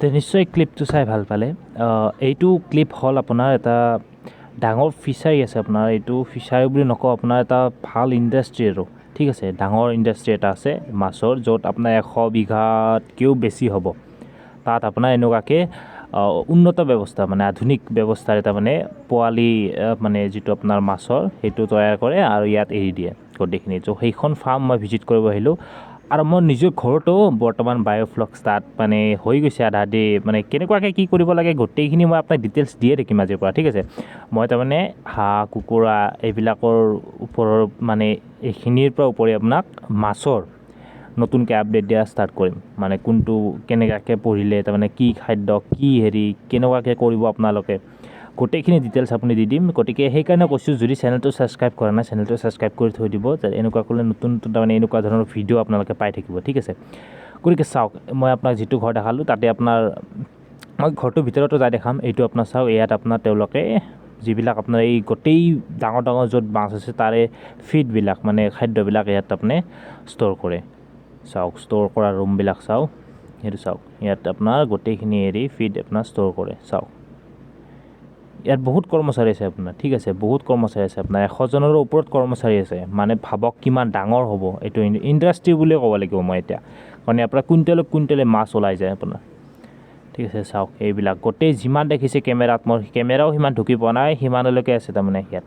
তে নিশ্চয় ক্লিপটো চাই ভাল পালে। এইটো ক্লিপ হ'ল আপোনাৰ এটা ডাঙৰ ফিচাৰী আছে আপোনাৰ, এইটো ফিচাৰী বুলি নকওঁ, আপোনাৰ এটা ভাল ইণ্ডাষ্ট্ৰি আৰু, ঠিক আছে, ডাঙৰ ইণ্ডাষ্ট্ৰি এটা আছে মাছৰ, য'ত আপোনাৰ 100 বিঘাতকৈও বেছি হ'ব। তাত আপোনাৰ এনেকুৱাকৈ উন্নত ব্যৱস্থা, মানে আধুনিক ব্যৱস্থাৰে তাৰমানে পোৱালি মানে যিটো আপোনাৰ মাছৰ সেইটো তৈয়াৰ কৰে আৰু ইয়াত এৰি দিয়ে গোটেইখিনি। ত' সেইখন ফাৰ্ম মই ভিজিট কৰিব আহিলোঁ আৰু মই নিজৰ ঘৰতো বৰ্তমান বায়'ফ্লক্স তাত মানে হৈ গৈছে আধা আধি, মানে কেনেকুৱাকৈ কি কৰিব লাগে গোটেইখিনি মই আপোনাক ডিটেইলছ দিয়ে থাকিম আজিৰ পৰা, ঠিক আছে। মই তাৰমানে হাঁহ কুকুৰা এইবিলাকৰ ওপৰৰ মানে এইখিনিৰ পৰা উপৰি আপোনাক মাছৰ নতুনকৈ আপডেট দিয়া ষ্টাৰ্ট কৰিম, মানে কোনটো কেনেকুৱাকৈ পঢ়িলে তাৰমানে কি খাদ্য কি হেৰি কেনেকুৱাকৈ কৰিব আপোনালোকে গোটেইখিনি ডিটেইলছ আপুনি দি দিম। গতিকে সেইকাৰণে কৈছোঁ, যদি চেনেলটো ছাবস্ক্ৰাইব কৰা নাই চেনেলটো ছাবস্ক্ৰাইব কৰি থৈ দিব, যাতে এনেকুৱা কৰিলে নতুন নতুন তাৰমানে এনেকুৱা ধৰণৰ ভিডিঅ' আপোনালোকে পাই থাকিব, ঠিক আছে। গতিকে চাওক, মই আপোনাক যিটো ঘৰ দেখালোঁ তাতে আপোনাৰ মই ঘৰটোৰ ভিতৰতো যাই দেখাম। এইটো আপোনাৰ চাওক, ইয়াত আপোনাৰ তেওঁলোকে যিবিলাক আপোনাৰ এই গোটেই ডাঙৰ ডাঙৰ য'ত মাছ আছে তাৰে ফিডবিলাক মানে খাদ্যবিলাক ইয়াত আপুনি ষ্ট'ৰ কৰে। চাওক, ষ্ট'ৰ কৰা ৰুমবিলাক চাওক, সেইটো চাওক, ইয়াত আপোনাৰ গোটেইখিনি হেৰি ফিড আপোনাৰ ষ্ট'ৰ কৰে। চাওক, ইয়াত বহুত কৰ্মচাৰী আছে আপোনাৰ, ঠিক আছে, বহুত কৰ্মচাৰী আছে আপোনাৰ, 100জনৰো ওপৰত কৰ্মচাৰী আছে। মানে ভাবক কিমান ডাঙৰ হ'ব এইটো ইণ্ডাষ্ট্ৰি বুলিয়ে ক'ব লাগিব মই এতিয়া, কাৰণ ইয়াৰ পৰা কুইণ্টেলে কুইণ্টেলে মাছ ওলাই যায় আপোনাৰ, ঠিক আছে। চাওক, এইবিলাক গোটেই যিমান দেখিছে কেমেৰাত, মোৰ কেমেৰাও সিমান ঢুকি পোৱা নাই, সিমানলৈকে আছে তাৰমানে ইয়াত,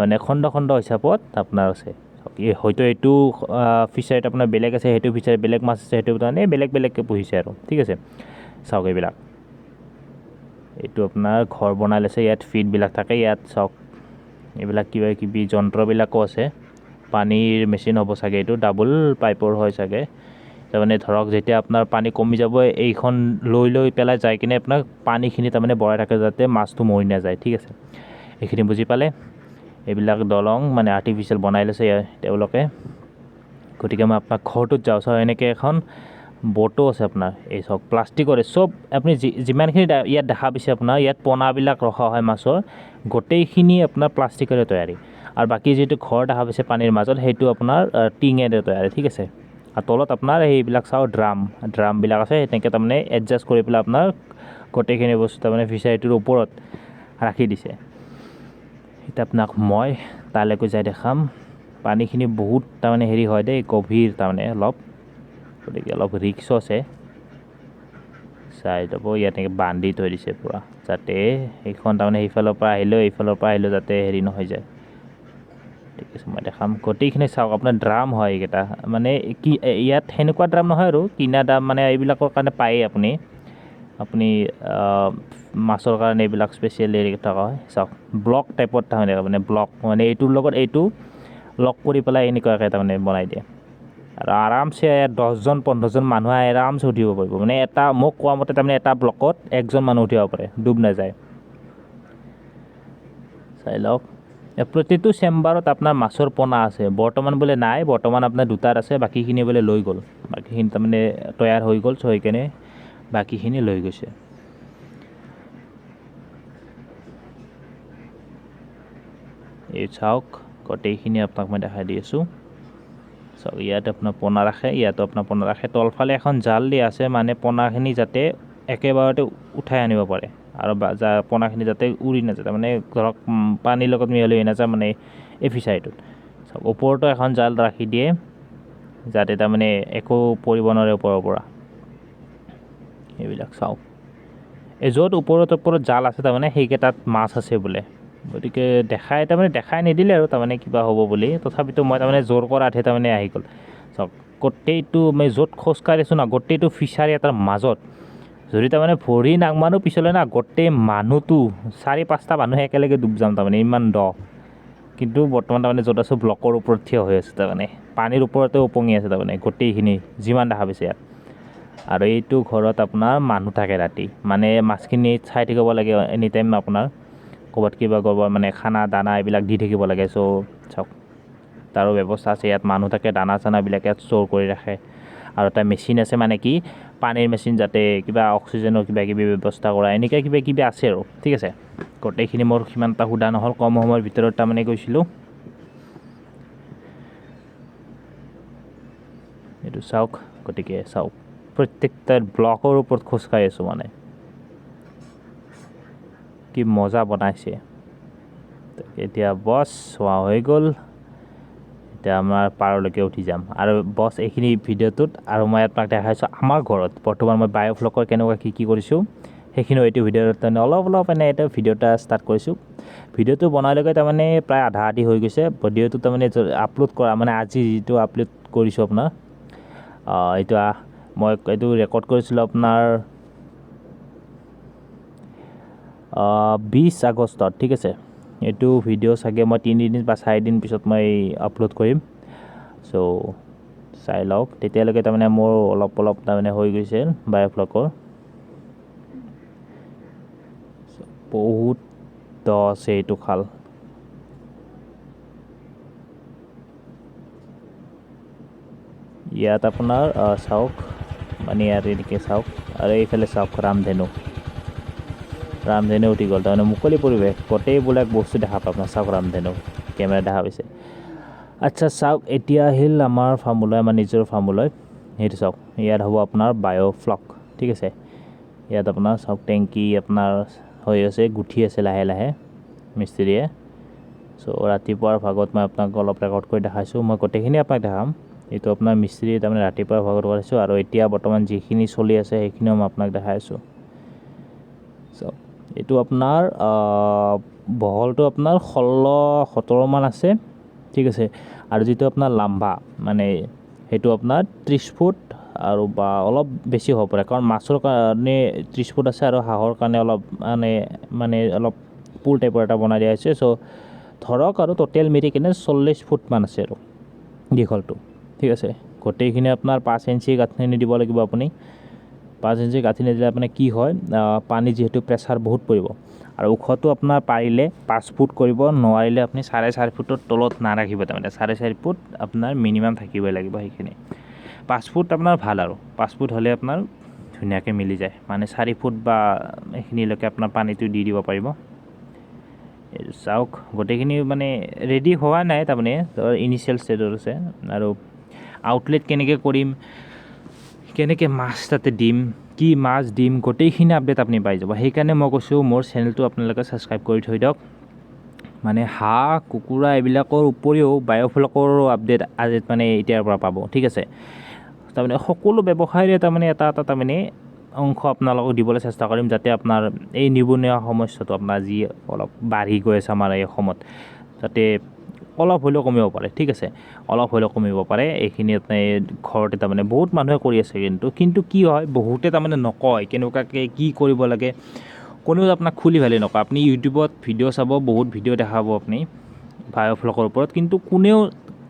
মানে খণ্ড খণ্ড হিচাপত আপোনাৰ আছে। এই হয়তো এইটো ফিচাৰীত আপোনাৰ বেলেগ আছে, সেইটো ফিচাৰীত বেলেগ মাছ আছে, সেইটো তাৰমানে বেলেগ বেলেগকৈ পুহিছে আৰু, ঠিক আছে। চাওক এইবিলাক, এইটো আপোনাৰ ঘৰ বনাই লৈছে, ইয়াত ফিডবিলাক থাকে। ইয়াত চাওক এইবিলাক কিবা কিবি যন্ত্ৰবিলাকো আছে, পানীৰ মেচিন হ'ব চাগে, এইটো ডাবল পাইপৰ হয় চাগে। তাৰমানে ধৰক যেতিয়া আপোনাৰ পানী কমি যাব, এইখন লৈ লৈ পেলাই যাই কিনে আপোনাক পানীখিনি তাৰমানে বঢ়াই থাকে যাতে মাছটো মৰি নাযায়, ঠিক আছে। এইখিনি বুজি পালে। এইবিলাক দলং মানে আৰ্টিফিচিয়েল বনাই লৈছে তেওঁলোকে। গতিকে মই আপোনাক ঘৰটোত যাওঁ, চাওঁ এনেকৈ এখন বটো আছে আপোনাৰ, এই চাওক প্লাষ্টিকৰে চব আপুনি যিমানখিনি ইয়াত দেখা পাইছে আপোনাৰ, ইয়াত পোনাবিলাক ৰখা হয় মাছৰ, গোটেইখিনি আপোনাৰ প্লাষ্টিকেৰে তৈয়াৰী। আৰু বাকী যিটো ঘৰ দেখা পাইছে পানীৰ মাজত, সেইটো আপোনাৰ টিঙেৰে তৈয়াৰী, ঠিক আছে। আৰু তলত আপোনাৰ সেইবিলাক চাওঁ ড্ৰামবিলাক আছে, তেনেকৈ তাৰমানে এডজাষ্ট কৰি পেলাই আপোনাৰ গোটেইখিনি বস্তু তাৰমানে ফিচাৰীটোৰ ওপৰত ৰাখি দিছে। এতিয়া আপোনাক মই তালৈকে যাই দেখাম। পানীখিনি বহুত তাৰমানে হেৰি হয় দেই, গভীৰ তাৰমানে অলপ, গতিকে অলপ ৰিক্সো আছে। চাই যাব, ইয়াত এনেকৈ বান্ধি থৈ দিছে পূৰা, যাতে সেইখন তাৰমানে সেইফালৰ পৰা আহিলেও এইফালৰ পৰা আহিলেও যাতে হেৰি নহয় যায়, ঠিক আছে। মই দেখাম গোটেইখিনি। চাওক আপোনাৰ ড্ৰাম হয় এইকেইটা, মানে কি ইয়াত সেনেকুৱা ড্ৰাম নহয় আৰু, কিনা ড্ৰাম মানে এইবিলাকৰ কাৰণে পায়েই আপুনি, আপুনি মাছৰ কাৰণে এইবিলাক স্পেচিয়েল হেৰি থকা হয়। চাওক ব্লক টাইপত তাৰমানে, মানে ব্লক মানে এইটোৰ লগত এইটো লগ কৰি পেলাই এনেকুৱাকৈ তাৰমানে বনাই দিয়ে। আৰু আৰামছে ইয়াত 10জন 15জন মানুহ আৰামছে উঠিব পাৰিব, মানে এটা মোক কোৱা মতে তাৰমানে এটা ব্লকত একজন মানুহ উঠিব পাৰে, ডুব নাযায়। চাই লওক, প্ৰতিটো চেম্বাৰত আপোনাৰ মাছৰ পোনা আছে। বৰ্তমান বোলে নাই, বৰ্তমান আপোনাৰ দুটাত আছে, বাকীখিনি বোলে লৈ গ'ল, বাকীখিনি তাৰমানে তৈয়াৰ হৈ গ'ল, চ' সেইকাৰণে বাকীখিনি লৈ গৈছে। এই চাওক গোটেইখিনি আপোনাক মই দেখাই দি আছোঁ। চাওক ইয়াত আপোনাৰ পোনা ৰাখে, ইয়াতো আপোনাৰ পোনা ৰাখে। তলফালে এখন জাল দিয়া আছে, মানে পোনাখিনি যাতে একেবাৰতে উঠাই আনিব পাৰে আৰু পোনাখিনি যাতে উৰি নাযায়, তাৰমানে ধৰক পানীৰ লগত মিহলি হৈ নাযায় মানে এই ফিচাৰীটোত। চাওক ওপৰতো এখন জাল ৰাখি দিয়ে যাতে তাৰমানে একো পৰিব নোৱাৰে ওপৰৰ পৰা। এইবিলাক চাওক, এই য'ত ওপৰত ওপৰত জাল আছে তাৰমানে সেইকেইটাত মাছ আছে বোলে। গতিকে দেখাই তাৰমানে দেখাই নিদিলে আৰু তাৰমানে কিবা হ'ব বুলি, তথাপিতো মই তাৰমানে জোৰ কৰাতহে তাৰমানে আহি গ'ল। চাওক গোটেইটো মই য'ত খোজকাঢ়িছোঁ না, গোটেইটো ফিচাৰী এটাৰ মাজত যদি তাৰমানে ভৰি নাগমানো পিছলৈ না, গোটেই মানুহটো 4-5টা মানুহে একেলগে ডুব যাম তাৰমানে, ইমান দ। কিন্তু বৰ্তমান তাৰমানে য'ত আছোঁ ব্লকৰ ওপৰত থিয় হৈ আছোঁ, তাৰমানে পানীৰ ওপৰতে ওপঙি আছে তাৰমানে গোটেইখিনি যিমান দেখা পাইছে ইয়াত। আৰু এইটো ঘৰত আপোনাৰ মানুহ থাকে ৰাতি, মানে মাছখিনি চাই থাকিব লাগে এনি টাইম, আপোনাৰ ক'ৰবাত কিবা ক'ৰবাত মানে খানা দানা এইবিলাক দি থাকিব লাগে। চ' চাওক তাৰো ব্যৱস্থা আছে, ইয়াত মানুহ থাকে, দানা চানাবিলাক ইয়াত ষ্ট'ৰ কৰি ৰাখে। আৰু এটা মেচিন আছে, মানে কি পানীৰ মেচিন, যাতে কিবা অক্সিজেনৰ কিবা কিবি ব্যৱস্থা কৰা, এনেকৈ কিবা কিবি আছে আৰু, ঠিক আছে। গোটেইখিনি মোৰ সিমান এটা সোধা নহ'ল, কম সময়ৰ ভিতৰত তাৰমানে গৈছিলোঁ। এইটো চাওক, গতিকে চাওক প্ৰত্যেকটা ব্লকৰ ওপৰত খোজকাঢ়ি আছোঁ, মানে কি মজা বনাইছে। এতিয়া বছ হোৱা হৈ গ'ল, এতিয়া আমাৰ পাৰলৈকে উঠি যাম। আৰু বছ এইখিনি ভিডিঅ'টোত আৰু মই আপোনাক দেখাইছোঁ আমাৰ ঘৰত বৰ্তমান মই বায়'ফ্লকৰ কেনেকুৱা কি কি কৰিছোঁ, সেইখিনিও এইটো ভিডিঅ'ত তাৰমানে অলপ অলপ এনে এটা ভিডিঅ' এটা ষ্টাৰ্ট কৰিছোঁ। ভিডিঅ'টো বনালৈকে তাৰমানে প্ৰায় আধা আধি হৈ গৈছে। ভিডিঅ'টো তাৰমানে আপলোড কৰা মানে আজি যিটো আপলোড কৰিছোঁ আপোনাৰ, এইটো মই এইটো ৰেকৰ্ড কৰিছিলোঁ আপোনাৰ 20 আগষ্টত, ঠিক আছে। এইটো ভিডিঅ' চাগে মই 3 দিন বা 4 দিন পিছত মই আপলোড কৰিম। চ' চাই লওক, তেতিয়ালৈকে তাৰমানে মোৰ অলপ অলপ তাৰমানে হৈ গৈছে বায়'ফ্লকৰ। বহুত দ আছে এইটো খাল। ইয়াত আপোনাৰ চাওক, মানে ইয়াত এনেকৈ চাওক, আৰু এইফালে চাওক ৰামধেনু, ৰামধেনু উঠি গ'ল। তাৰমানে মুকলি পৰিৱেশ, গোটেইবিলাক বস্তু দেখা পাব আপোনাৰ। চাওক ৰামধেনু কেমেৰা দেখা পাইছে। আচ্ছা চাওক, এতিয়া আহিল আমাৰ ফাৰ্মলৈ, আমাৰ নিজৰ ফাৰ্মলৈ। সেইটো চাওক, ইয়াত হ'ব আপোনাৰ বায়'ফ্লক, ঠিক আছে। ইয়াত আপোনাৰ চাওক টেংকি আপোনাৰ হৈ আছে, গুঠি আছে লাহে লাহে মিস্ত্ৰীয়ে। চ' ৰাতিপুৱাৰ ভাগত মই আপোনাক অলপ ৰেকৰ্ড কৰি দেখাইছোঁ, মই গোটেইখিনি আপোনাক দেখাম। এইটো আপোনাৰ মিস্ত্ৰী তাৰমানে ৰাতিপুৱাৰ ভাগত কৰাইছোঁ, আৰু এতিয়া বৰ্তমান যিখিনি চলি আছে সেইখিনিও মই আপোনাক দেখাই আছোঁ। চ' এইটো আপোনাৰ বহলটো আপোনাৰ 16-17মান আছে, ঠিক আছে। আৰু যিটো আপোনাৰ লাম্বা মানে সেইটো আপোনাৰ 30 ফুট আৰু বা অলপ বেছি হ'ব পাৰে, কাৰণ মাছৰ কাৰণে 30 ফুট আছে আৰু হাঁহৰ কাৰণে অলপ মানে মানে অলপ পুল টাইপৰ এটা বনাই দিয়া হৈছে। চ' ধৰক আৰু টোটেল মিলি কিনে 40 ফুটমান আছে আৰু দীঘলটো, ঠিক আছে। গোটেইখিনি আপোনাৰ 5 ইঞ্চি গাঁথনি দিব লাগিব আপুনি। 5 ইঞ্চি গাঁথনি নিদিলে আপোনাৰ কি হয়, পানী যিহেতু প্ৰেছাৰ বহুত পৰিব। আৰু ওখটো আপোনাৰ পাৰিলে 5 ফুট কৰিব, নোৱাৰিলে আপুনি 4.5 ফুটৰ তলত নাৰাখিব। তাৰমানে 4.5 ফুট আপোনাৰ মিনিমাম থাকিবই লাগিব সেইখিনি। 5 ফুট আপোনাৰ ভাল আৰু 5 ফুট হ'লে আপোনাৰ ধুনীয়াকৈ মিলি যায়, মানে 4 ফুট বা এইখিনিলৈকে আপোনাৰ পানীটো দি দিব পাৰিব। চাওক গোটেইখিনি মানে ৰেডি হোৱা নাই, তাৰমানে ইনিচিয়েল ষ্টেজত আছে। আৰু আউটলেট কেনেকৈ কৰিম, কেনেকৈ মাছ তাতে দিম, কি মাছ দিম, গোটেইখিনি আপডেট আপুনি পাই যাব। সেইকাৰণে মই কৈছোঁ মোৰ চেনেলটো আপোনালোকে ছাবস্ক্ৰাইব কৰি থৈ দিয়ক। মানে হাঁহ কুকুৰা এইবিলাকৰ উপৰিও বায়'ফ্লকৰো আপডেট আজি মানে এতিয়াৰ পৰা পাব, ঠিক আছে। তাৰমানে সকলো ব্যৱসায়ৰে তাৰমানে এটা এটা তাৰমানে অংশ আপোনালোকক দিবলৈ চেষ্টা কৰিম, যাতে আপোনাৰ এই নিবনুৱা সমস্যাটো আপোনাৰ যি অলপ বাঢ়ি গৈ আছে আমাৰ এই অসমত, যাতে অলপ হ'লেও কমিব পাৰে, ঠিক আছে, অলপ হ'লেও কমিব পাৰে। এইখিনি আপোনাৰ ঘৰতে তাৰমানে বহুত মানুহে কৰি আছে, কিন্তু কিন্তু কি হয় বহুতে তাৰমানে নকয় কেনেকুৱাকৈ কি কৰিব লাগে, কোনেও আপোনাক খুলি ভালি নকয়। আপুনি ইউটিউবত ভিডিঅ' চাব, বহুত ভিডিঅ' দেখাব আপুনি বায়'ফ্লকৰ ওপৰত, কিন্তু কোনেও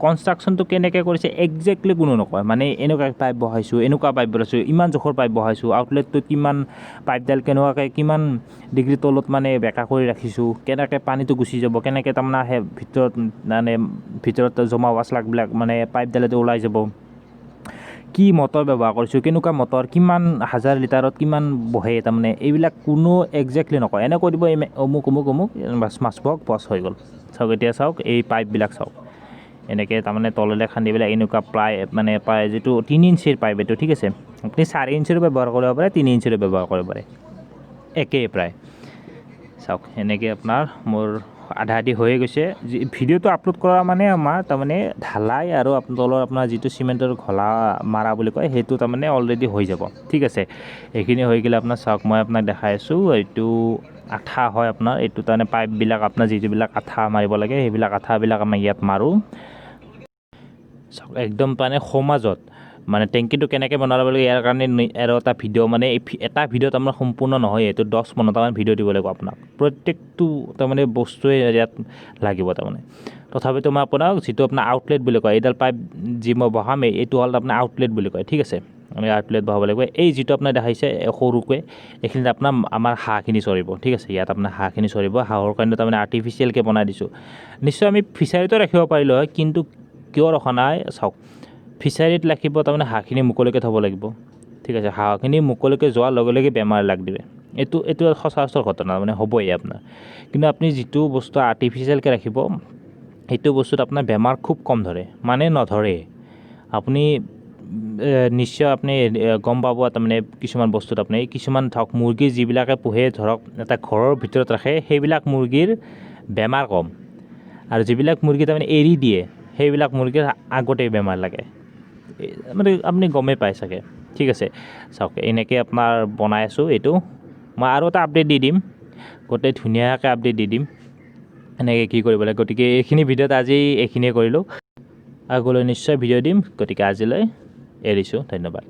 কনষ্ট্ৰাকশ্যনটো কেনেকৈ কৰিছে একজেক্টলি কোনো নকয়। মানে এনেকুৱা পাইপ বহাইছোঁ, এনেকুৱা পাইপ বহাইছোঁ, ইমান জোখৰ পাইপ বহাইছোঁ, আউটলেটটোত কিমান পাইপডাল কেনেকুৱাকৈ কিমান ডিগ্ৰী তলত মানে বেকা কৰি ৰাখিছোঁ, কেনেকৈ পানীটো গুচি যাব, কেনেকৈ তাৰমানে আহে ভিতৰত, মানে ভিতৰত জমা হোৱা শ্লাগবিলাক মানে পাইপডালেদি ওলাই যাব, কি মটৰ ব্যৱহাৰ কৰিছোঁ, কেনেকুৱা মটৰ, কিমান হাজাৰ লিটাৰত কিমান বহে, তাৰমানে এইবিলাক কোনো একজেক্টলি নকয়। এনে কৈ দিব অমুক অমুক অমুক বাছ মাছ বহক, বছ হৈ গ'ল। চাওক এতিয়া চাওক এই পাইপবিলাক চাওক, এনেকৈ তাৰমানে তললৈ খান্দি পেলাই এনেকুৱা প্ৰায় মানে প্ৰায় যিটো 3 ইঞ্চিৰ পাইপ এইটো, ঠিক আছে। আপুনি 4 ইঞ্চিৰো ব্যৱহাৰ কৰিব পাৰে, 3 ইঞ্চিৰো ব্যৱহাৰ কৰিব পাৰে, একেই প্ৰায়। চাওক এনেকৈ আপোনাৰ মোৰ আধা আধি হৈয়ে গৈছে। ভিডিঅ'টো আপলোড কৰা মানে আমাৰ তাৰমানে ঢালাই আৰু তলৰ আপোনাৰ যিটো চিমেণ্টৰ ঘোলা মাৰা বুলি কয়, সেইটো তাৰমানে অলৰেডি হৈ যাব, ঠিক আছে। এইখিনি হৈ গ'লে আপোনাৰ চাওক মই আপোনাক দেখাই আছোঁ, এইটো আঠা হয় আপোনাৰ, এইটো তাৰমানে পাইপবিলাক আপোনাৰ যিবিলাক আঠা মাৰিব লাগে সেইবিলাক আঠাবিলাক আমি ইয়াত মাৰোঁ। চাওক একদম মানে সমাজত মানে টেংকিটো কেনেকৈ বনাব লাগে ইয়াৰ কাৰণে আৰু এটা ভিডিঅ' মানে এটা ভিডিঅ'ত আমাৰ সম্পূৰ্ণ নহয়, এইটো 10-15টামান ভিডিঅ' দিব লাগিব আপোনাক, প্ৰত্যেকটো তাৰমানে বস্তুৱে ইয়াত লাগিব তাৰমানে। তথাপিতো মই আপোনাক যিটো আপোনাৰ আউটলেট বুলি কয়, এইডাল পাইপ যি মই বহাম এইটো হ'ল আপোনাৰ আউটলেট বুলি কয়, ঠিক আছে। আমি আউটলেট বহাব লাগিব। এই যিটো আপোনাৰ দেখাইছে সৰুকৈ, এইখিনিত আপোনাৰ আমাৰ হাঁহখিনি চৰিব, ঠিক আছে। ইয়াত আপোনাৰ হাঁহখিনি চৰিব, হাঁহৰ কাৰণে তাৰমানে আৰ্টিফিচিয়েলকৈ বনাই দিছোঁ। নিশ্চয় আমি ফিচাৰীতো ৰাখিব পাৰিলোঁ হয়, কিন্তু কিয় ৰখা নাই চাওক, ফিচাৰীত ৰাখিব তাৰমানে হাঁহখিনি মুকলিকৈ থ'ব লাগিব, ঠিক আছে। হাঁহখিনি মুকলিকৈ যোৱাৰ লগে লগে বেমাৰ লাগ দিয়ে, এইটো এইটো সচৰাচৰ ঘটনা মানে হ'বই আপোনাৰ। কিন্তু আপুনি যিটো বস্তু আৰ্টিফিচিয়েলকৈ ৰাখিব সেইটো বস্তুত আপোনাৰ বেমাৰ খুব কম ধৰে, মানে নধৰে। আপুনি নিশ্চয় আপুনি গম পাব। তাৰমানে কিছুমান বস্তুত আপুনি কিছুমান ধৰক মুৰ্গী যিবিলাকে পোহে, ধৰক এটা ঘৰৰ ভিতৰত ৰাখে, সেইবিলাক মুৰ্গীৰ বেমাৰ কম আৰু যিবিলাক মুৰ্গী তাৰমানে এৰি দিয়ে, সেইবিলাক মুৰ্গীৰ আগতেই বেমাৰ লাগে। মানে আপুনি গমেই পায় চাগে। ঠিক আছে, চাওক, এনেকৈ আপোনাৰ বনাই আছোঁ এইটো। মই আৰু এটা আপডেট দি দিম, গোটেই ধুনীয়াকৈ আপডেট দি দিম এনেকৈ কি কৰিব লাগে। গতিকে এইখিনি ভিডিঅ'ত আজি এইখিনিয়ে কৰিলোঁ। আগলৈ নিশ্চয় ভিডিঅ' দিম। গতিকে আজিলৈ এৰিছোঁ, ধন্যবাদ।